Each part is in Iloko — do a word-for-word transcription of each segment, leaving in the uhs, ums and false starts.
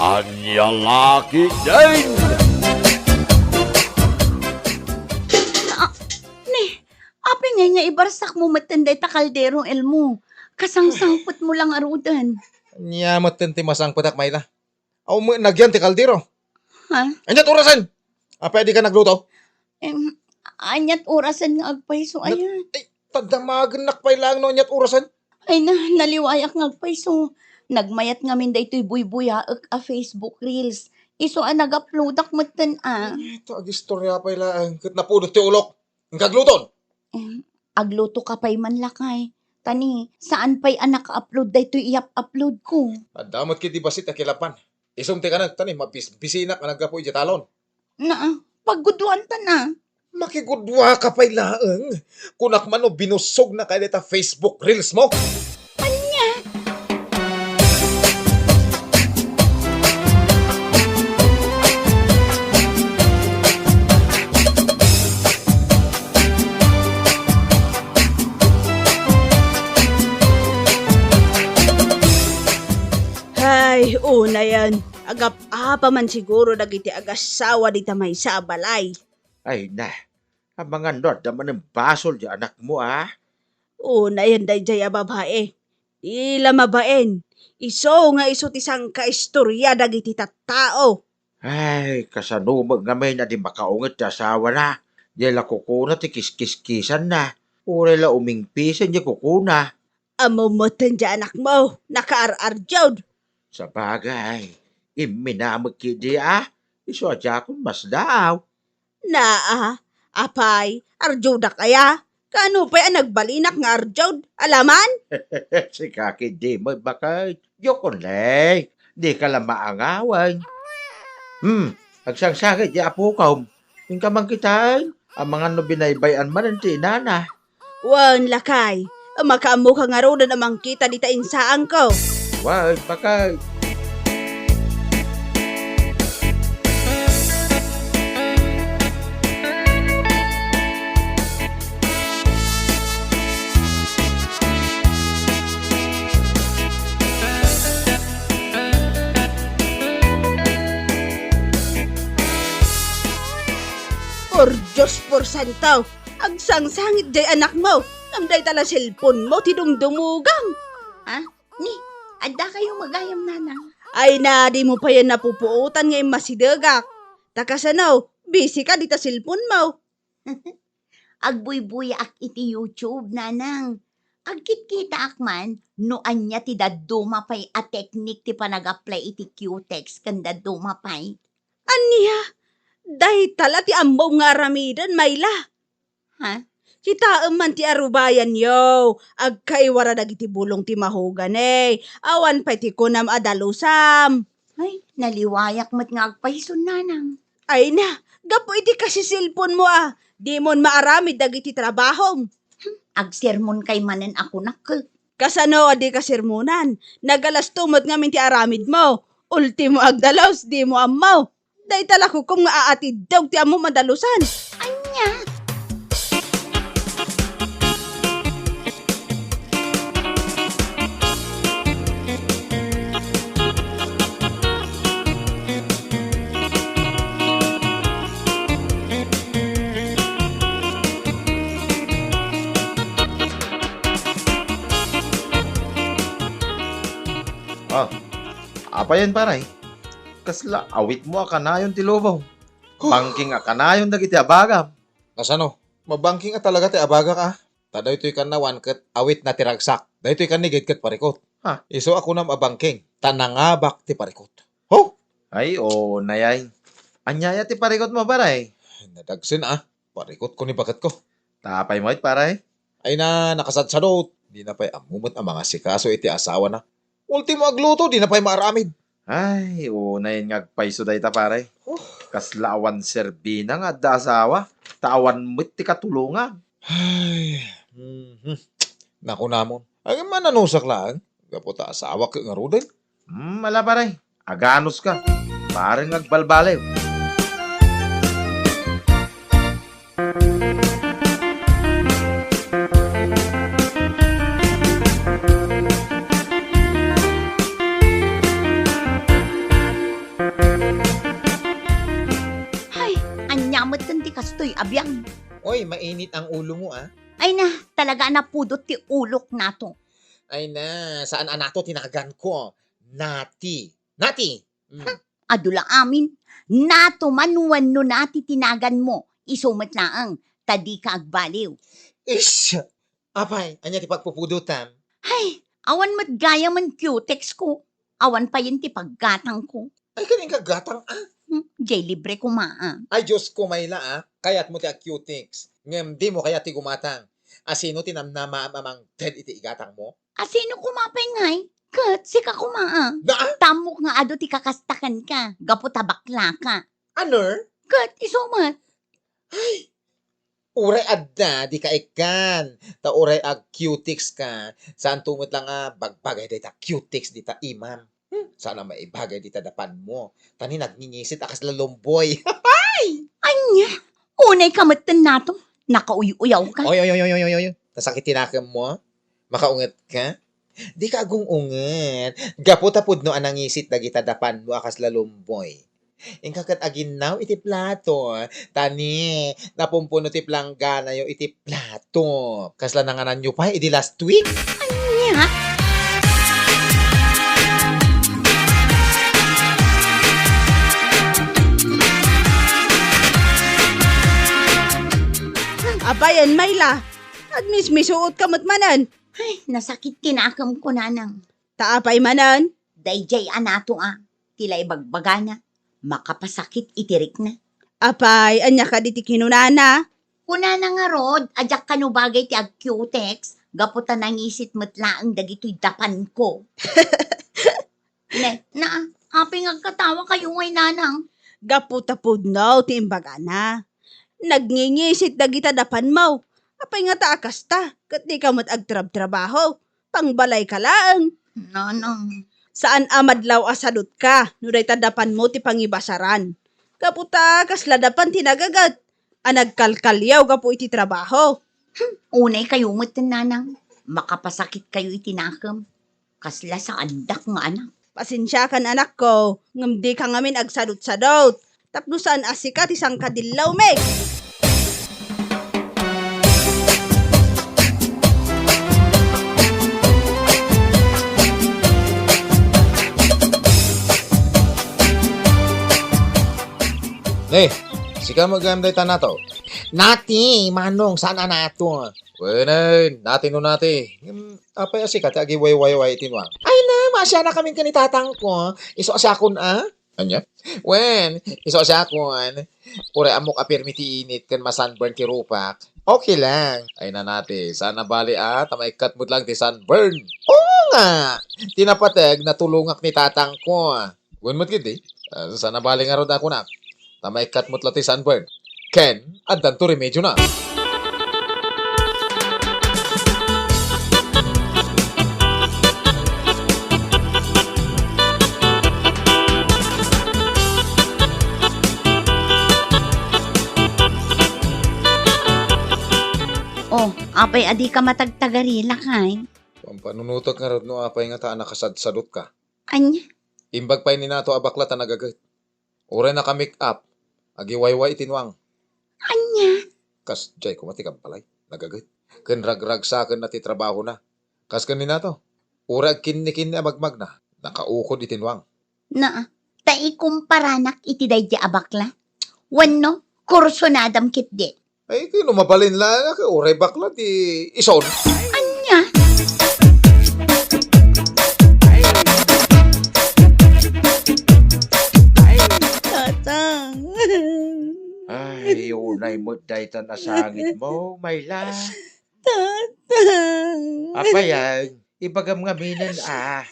Ania la ketdin? Ah, ni, apay ngay nga ibarsak mo metten dayta kaldero, Elmo? Kasangsangpet mo lang aruden. Ania metten ti masangpetak, Mayla? Aw, met nagyan ti kaldero. Ha? Aniat orasen? Apay a dika nagluto? Em, aniat orasen nga agpayso, aya? Ay, tadamagennak pay laeng no aniat orasen. Ay na, naliwayak nga agpayso. Nagmayat ngamin daytoy buybuyaek a Facebook Reels. Isu a nag-uploadak metten a. Ay, ito, agistorya pay laeng. Ket napudot ti ulok. Inka agluton? Em, agluto ka pay man, lakay. Ta ni, saan pay a naka-upload daytoy iyap-upload ko. Adda met ketdi bassit a kilapan. Isum ti kanek, ta ni, mabis-, bisinak a naggapu idiay talon. Naa, pagguduan ta na. Makigudua ka pay laeng. Kunak man no binussog na kay dayta Facebook Reels mo. Ania? Hay, unayen, agap-apa man siguro dagiti agassawa dita maysa a balay. Ay na, amangan no adda manen basol ti anakmo, a? Unayen daydiay a babai. Di la mabain. Isu nga isu ti sangkaistorya dagiti tattao. Ay, kasano met ngamin a di makaunget ti asawana? Di la kukuna ti kiskiskisanna. Uray la umingpisen di kukuna. Ammom metten ti anakmo, nakaar-arjud. Sabagay, imminamek ketdi a, isu a diakon masdaaw. Naa, apay, arjudak aya? Kaano pay a nagbalinak nga arjud? Alaman? Sika ketdi met baket. Joke only. Dika la maangawan. Hmm, agsangsangit ti apokom. Inka man kitaen, amangan no binaybay-an manen ti inana. Wen, lakay, makaammoka ngaruden a mangkita dita insaanko. Wen, baket. Por Dios, por santo! Agsangsangit diay anakmo, ngem dayta la cellphone-mo ti dumdumogam. Ha? Ni, adda kayo magayam, nanang? Ay na, dimo payen napupuotan nga immasidegak. Ta kasano, busy ka dita cellphone-mo. Agbuybuyaak iti YouTube, nanang. Agkitkitaak man no ania ti dadduma pay a teknik ti panag-apply iti Q-text ken dadduma pay. Ania? Dayta la ti ammom nga aramiden, Mayla. Ha? Kitaem man ti arubayanyo, agkaiwara dagiti bulong ti mahogani, awan pay ti kunam a dalusam. Ay, naliwayak met nga agpayson, nanang. Ay na, gapu iti kasiselponmo a, dimon maaramid dagiti trabahom. Hmm, agsermon kay manen a kunak. Kasano a di kasermonan? Nagalasto met ngamin ti aramidmo. Ultimo agdalus, dimo ammo. Dayta la kukum nga aatiddog ti ammom a dalusan. Ania? Ah, apayen, pare? Kasla awitmo a kanayon ti lubong. Huh. Bangking a kanayon dagiti abagam. Kasano? Mabangking a talaga ti abagak, a? Ta daytoy kannawan ket awitna ti ragsak. Daytoy kannigid ket parikut. Ha? Isu a kunam a bangking, ta nangabak ti parikut. Ho? Ay, o, nayay. Aniaya ti parikutmo, pare? Nadagsen, a. Parikutko ni baketko. Ta apay met, pare? Ay na, nakasadsadot. Dina pay ammo met a mangasikaso iti asawana. Ultimo agluto, dina pay maaramid. Ay, unayen nga agpayso dayta, pare. Huh. Kasla awan serbina nga adda asawa, ta awan met ti katulongan. Ay, mhm. Nakunamon. Ay, mananusak laeng. Gapu ta asawak ngaruden. Hmm, ala, pare. Aganuska. Pare nga agbalbaliw. Ay, mainit ang ulo mo, ah. Ay na, talaga a napudot ti ulok nato. Ay na, saan a nato tinaganko? Nati. Nati! Mm. Adu la amin. Nato man wenno nati tinaganmo, isu met laeng, ta dika agbaliw. Ish! Apay, ania ti pagpupudotam? Hay, awan met gayamen cutex ko. Awan payen ti paggatangko. Ay, ken inka gatang, ah? Hmm, jay libre koma, ah. Ay, Diyos ko, Mayla, ah. Kayatmo ti ag-cutex. Ngem dimo kayat ti gumatang. Asino ti namnamaam a mangted iti igatangmo? Asino koma pay ngay? Ket sika koma, ah. Na, ah? Tammok nga adu ti kakasta kenka, gapu ta baklaka. Aner? Ket isu met. Ay, uray adda, dika ikkan. Ta uray ag-cutex ka, saanto met la nga bagbagay dayta cutex dita imam. Hmm, saan a maibagay dita dapanmo. Ta ni nagngingisit a kasla lumboy. Ania? Unayka metten nato. Nakauy-uyawka. Oy, oy, oy, oy, oy, oy, oy. Nasakit ti nakemmo? Makaungetka? Dika agung-unget. Gapu ta pudno a nangisit dagita dapanmo a kasla lumboy. Inka ket aginnaw iti plato. Ta ni, napumpuno ti plangganayo iti plato. Kasla nangananyo pay idi last week? Ania? Abayen, Mayla. Agmismisuot ka met manen. Ay, nasakit ti nakem, kunanang. Ta apay manen? Daydiay a nato a, ti la ibagbagana, makapasakit iti rikna. Apay, ania kadi ti kinunana? Kunana ngarud a diak kano bagay ti ag-cutex, gapu ta nangisit met laeng dagitoy dapanko. Ne, na, apay nga agkatawa kayo ngay, nanang? Gapu ta pudno ti imbagana. Nagngingisit dagita dapanmo. Apay nga ta a kasta, ket dika met agtrabtrabaho. Pangbalayka laeng. Nanang. Saan a madlaw a sadutka no dayta dapanmo ti pangibasaran. Gapu ta kasla dapan ti nagaget a nagkalkaliaw gapu iti trabaho. Hmm, unay kayo met, nanang. Makapasakit kayo iti nakem. Kasla saandak nga anak. Pasensiakan, anakko, ngem dika ngamin agsadutsadut. Tapno saan a sika ti sangkadillawmi. Ne, sika met gayam dayta nato. Nati, manong, saan a nato? Wenen, nati no nati. Ngem, apay a sika ti agiwaywayway iti nuang? Ay na, maasianakamin ken ni tatangko. Isu a siakon a? Ania? Wen, isu a siakon. Uray ammok a pirmi ti init ken masunburn ti rupak. Okay lang. Ay na nati, saan a bali a, ta maikkat met lang ti sunburn. Oo nga! Ti napateg, natulongak ni tatangko. Wen met ketdi, ah, saan a bali ngarud a kunak. Ta maikkat met la ti sunburn. Ken, addanto remedyona. Oh, apay a dika matagtagarila, kay? Pampanunotek ngarud no apay nga ta a nakasadsadutka. Ania? Imbag pay ni Nato a bakla ta nagaget. Uray naka-make up, agiwayway iti nuang. Ania? Kasdiay koma ti kabbalay, nagaget. Ken ragragsakenna ti trabahona. Kas ken ni Nato, uray agkinnikinni a magmagna, nakaukod iti nuang. Naa, ta ikumparanak iti daydi a bakla? Wenno, kursunadam ketdi? Ay, ket no mabalin laeng a ket uray bakla ti ison. Ania? Tatang. Ay, unay met dayta nasangitmo, Mayla. Tatang. Apay, ibagam ngaminen a,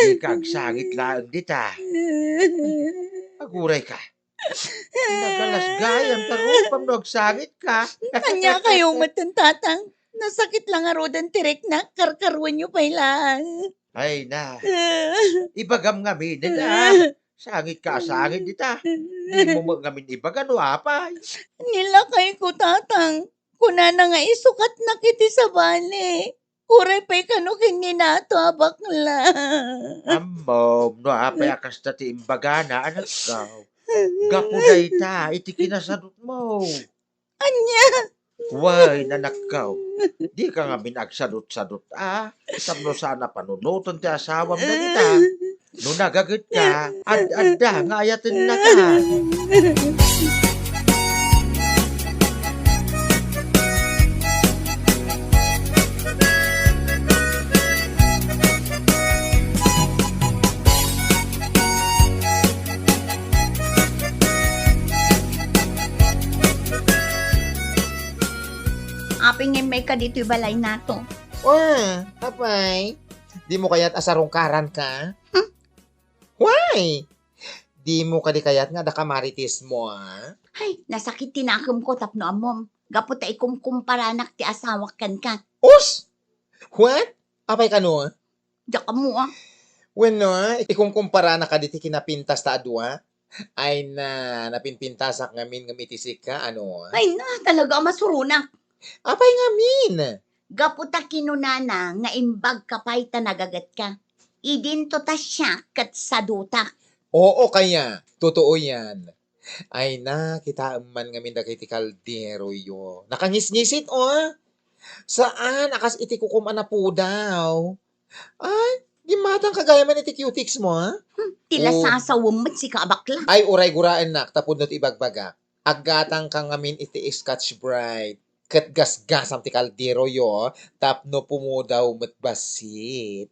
dika agsangit laeng dita. Agurayka. Nagalas gayam ta rupam no agsangitka. Ania kayo metten, Tatang? Nasakit la ngaruden ti riknak, karkaruenyo pay laeng. Ay na. Ibagam ngaminen a, sangitka a sangit dita. Dimo met ngamin ibaga no apay. Ni lakayko, Tatang. Kunana nga isukatnak iti sabali. Uray pay kano ken ni Nato a bakla. Ammom no apay a kasta ti imbagana, anakko. Gapu dayta iti kinasadutmo. Ania? Way, nanakkaw. Dika ngamin agsadut-sadut, a? Tapno saan a panunoten ti asawam dagita. No nagagetka, ad-adda nga ayatennaka. Apay nga immayka ditoy balaynato? Wa, apay, dimo kayat a sarungkaranka? Hmm? Way! Dimo kadi kayat nga adda kamaritismo, a? Ay, nasakit ti nakemko tapno ammom. Gapu ta ikumkumparanak ti asawak kenka. Us! What? Apay kano? Diak ammo, a. Wenno, ikumkumparanak kadi ti kinapintas ta a dua? Ay na, napinpintasak ngamin ngem iti sika, ano? Ay na, talaga a masuronak. Apay ngamin? Gapu ta kinunana nga imbagka pay ta nagagetka. Idinto ta siak ket sadutak. Oo, kaya. Totoo yan. Ay na, kitaem man ngamin dagiti kalderoyo. Nakangisngisit, o. Saan a kas iti kukom a napudaw. Ay, gimmatangka gayam iti cutex mo, a? Hmm, ti lasasawem met sika a bakla. Ay, uray guraennak, tapno ti ibagbagak. Aggatangka ngamin iti Scotch Brite. Ket gasgasam ti kalderoyo, tapno pumudaw met bassit.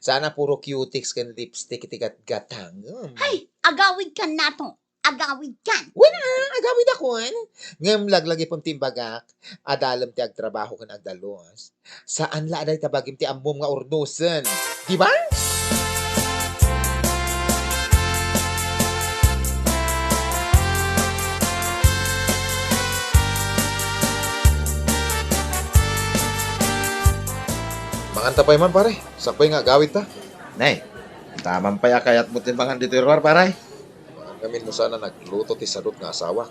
Saan a puro cutex ken lipstick iti gatgatangem. Hay, agawidkan nato. Agawidkan. Wen a, agawidakon. Ngem laglagipem ti imbagak, adalem ti agtrabaho ken agdalus. Saan la a dayta bagim ti ammom nga urnosen. Di ba? Manganta pay man, pare. Sakbay nga agawidta. Nay, taman pay a kayatmo ti mangan ditoy ruar, pare? Mangan ngamin no saan a nagluto ti sadut nga asawak.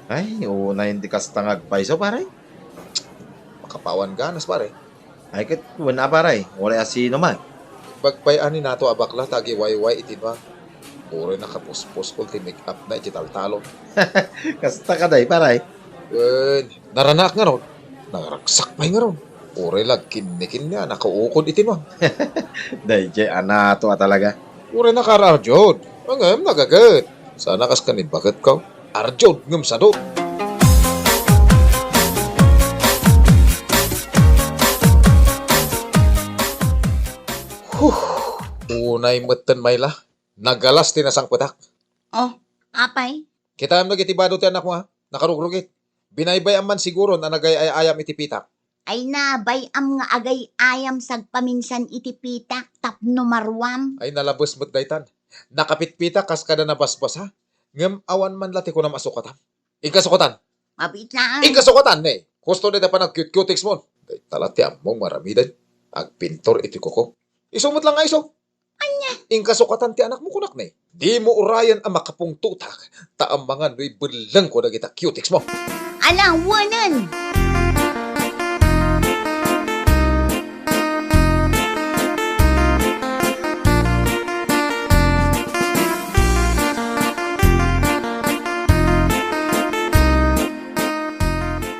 Ay, unay, indi kasta nga agpayso, pare. Makapawan ganas, pare. Ay, ket wen a, pare, uray a sino man. Imbag pay a ni Nato a bakla ta agiwayway iti nuang. Uray nakapuspos ti make-up na iti taltalon. Kasta kadi, pare. Wen, naranaak ngarud. Naragsak pay ngarud. Uray la agkinnikinni a nakaukod iti nuang. Daydiay a Nato a talaga. Uray nakaararjud. Ngem nagaget. Saan a kas ken imbagak. Arjud ngem sadut. Huh. Unay metten, Mayla. Nagalas ti nasangpetak. Oh, apay? Kitaem dagiti bado ti anakmo, a? Nakarugrugit. Binaybay-am man siguron a nagay-ay-ayam iti pitak. Ay na, bay-am nga agay-ayam sagpaminsan iti pitak tapno maruam. Ay, nalabes met daytan. Nakapitpitak kas kada nabasbasa. Ngem awan man la ti kunam a sukatam. Inka sukatan. Mabiit laeng. Inka sukatan, ne. Husto dayta panagcute-cutex mo. Dayta la ti ammom nga aramiden. Agpintor iti kuko. Isu met la nga isu. Ania? Inka sukatan ti anakmo, kunak ne. Dimo urayen a makapungtotak, ta amangan no ibellengko dagita cutex mo. Ala, wanen!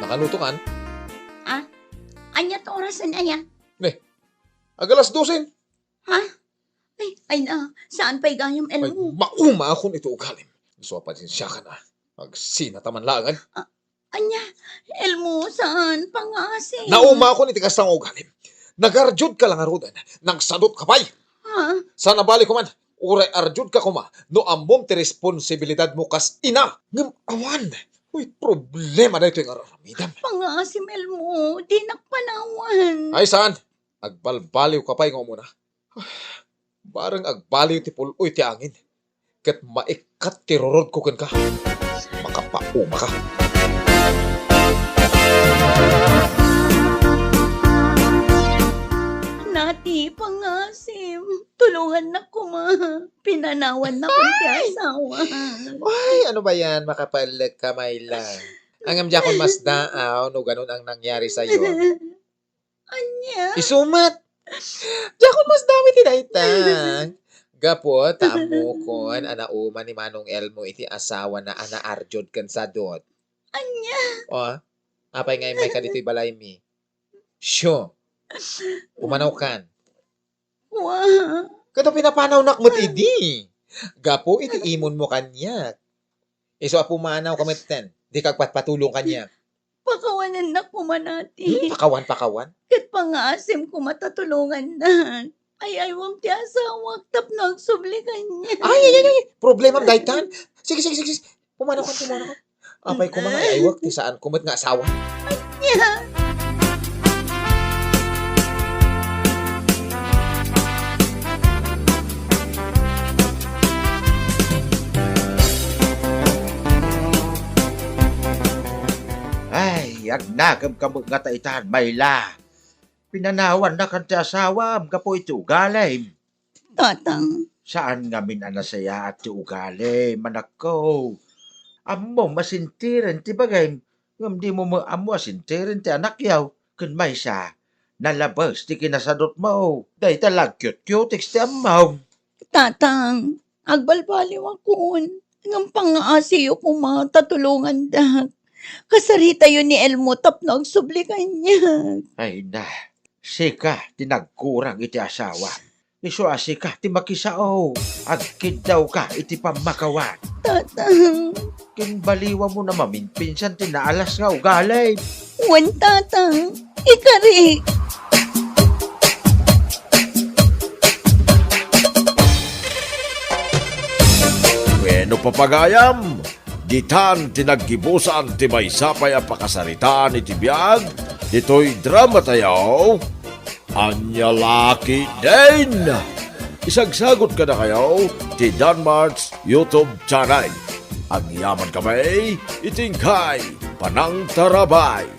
Nakaluto kan? Ah? Ania ti orasen aya? Ne, agalas dosen. Ha? Ay, ay na, saan pay gayam, Elmo? Ay, maumakon iti ugalim. Isu a pasensiakan, a. Agsinata man laengen. Ah, ania, Elmo, saan, pangasim. Naumakon iti kasta nga ugalim. Nagarjudka la ngaruden, nagsadutka pay. Ha? Saan a bali koma, uray arjudka koma, no ammom ti responsibilidadmo kas ina. Ngem awan. Uy, problema daytoy nga aramidem. Pangasim, Elmo, dinak panawan. Ay, saan? Agbalbaliwka pay nga umuna. Bareng agbaliw ti pul-oy ti angin, ket maikkat ti rurodko kenka. Makapaumaka. Nati, pangasim, tulongannak koma. Pinanawannak ti asawa. Ay, ano ba yan? Makapaellek ka, Mayla. Ngem diakon masdaaw no ganun ang nangyari sa'yo. Ania? Isu met. Diakon masdaaw iti dayta. Gapu ta ammokon a nauman ni Manong Elmo iti asawana a naarjud ken sadut. Ania? O, Apay nga immayka ditoy balaymi? Sure. Pumanawkan. Wa. Kada pinapanawnak met idi. Gapu iti imunmo kaniak. Isu a pumanawka metten, dika agpatpatulong kaniak. Pakawanennak koma, Nati. Hmm, pakawan, pakawan. Ket pangngaasim koma ta tulongannak. Ay-aywam ti asawak tapno agsubli kaniak. Ay, ay, ay, ay. Problemam daytan. Sige, sige, sige, sige. Pumanawkan, pumanawkan. Apay koma nga ay-aywak ti saanko met nga asawa. Ania? Ay, agnakemka met ngata itan, Mayla. Pinanawannakan ti asawam gapu iti ugalim. Tatang. Saan ngamin a nasayaat ti ugalim, anakko. Ammom a sentiren ti bagim, ngem dimo met ammo a sentiren ti anakyo. Ken maysa, nalabes ti kinasadutmo. Dayta la agkiutkiuteks ti ammom. Tatang, agbalbaliwakon. Ngem pangngaasiyo koma ta tulongandak. Kasaritayo ni Elmo tapno agsubli kaniak. Ay na, sika ti nagkurang iti asawa. Isu a sika ti makisao. Agkiddawka iti pammakawan. Tatang. Ginbaliwamon a maminpinsan ti naalas nga ugalim. Wen, Tatang. Ikari. Wenno, papagayam, ditan ti naggibusan ti maysa pay a pakasaritaan iti biag ditoy dramatayo, Ania La Ketdin. Isagsagut kadakayo ti Danmart's YouTube channel. Agyamankami iti inkay panangtarabay.